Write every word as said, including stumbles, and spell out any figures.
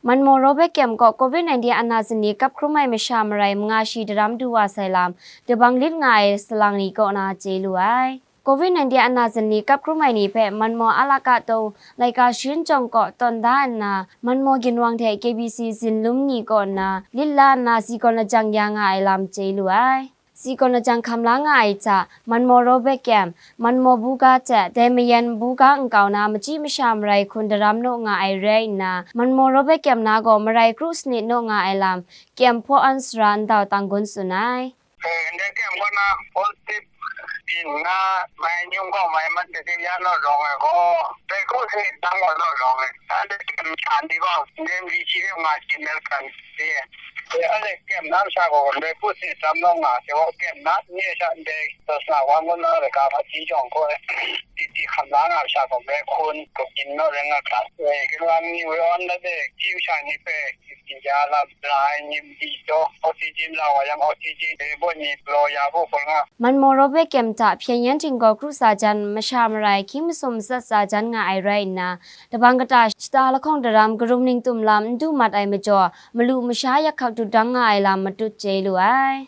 Manmaw Rawbet Kyem kaw COVID nineteen ana zani kap hkrum ai masha marai manga shi daram du wa sai lam, dabang lit nga ai salang ni kaw na chye lu ai. COVID nineteen ana zani kap hkrum ai ni hpe Manmaw Alaka Taw laika sharin jawng kaw tawn da nna, Manmaw ginwang hte K B C zinlum ni kaw nna lit la nna si gawn lajang ya nga ai lam chye lu ai. Si gawn lajang hkam la nga ai hta, Manmaw Rawbet Kyem, Manmaw Buga hte dai mayan Buga nkau na machyi masha marai hkun daram naw nga ai rai nna, Manmaw Rawbet Kyem na gaw marai kru sanit naw nga ai lam, Kyem hpaw an sara ndau Tanggun tsun ai. Ndai Kyem kaw na positive byin nna, mai nyum gaw mai mat de ya naw rawng ai gaw, dai kru sanit dang gaw naw rawng ai. Anhte Kyem sha ni gaw, ndai mali shi de nga shi Nelson de. Anhte Kyem na masha gaw, ndai kru sanit dam naw nga, shi gaw Kyem na ni sha ndai, Sasana wa ngun na de ga hpa si jawng gaw, titi hkam la nga masha gaw, ndai hkun, kru byin naw rai nga hkra. Ginwang ni woi awn na de, hti masha ni hpe, Manmaw Rawbet Kyem hta Pyengyan Tinggaw kru tsa jan masha marai hkying masum matsat tsa jan nga ai rai nna, dabang kata shata lahkawng daram karum ningtum lam n du mat ai majaw, malu masha yak hkak dut dang nga ai lam matut chye lu ai.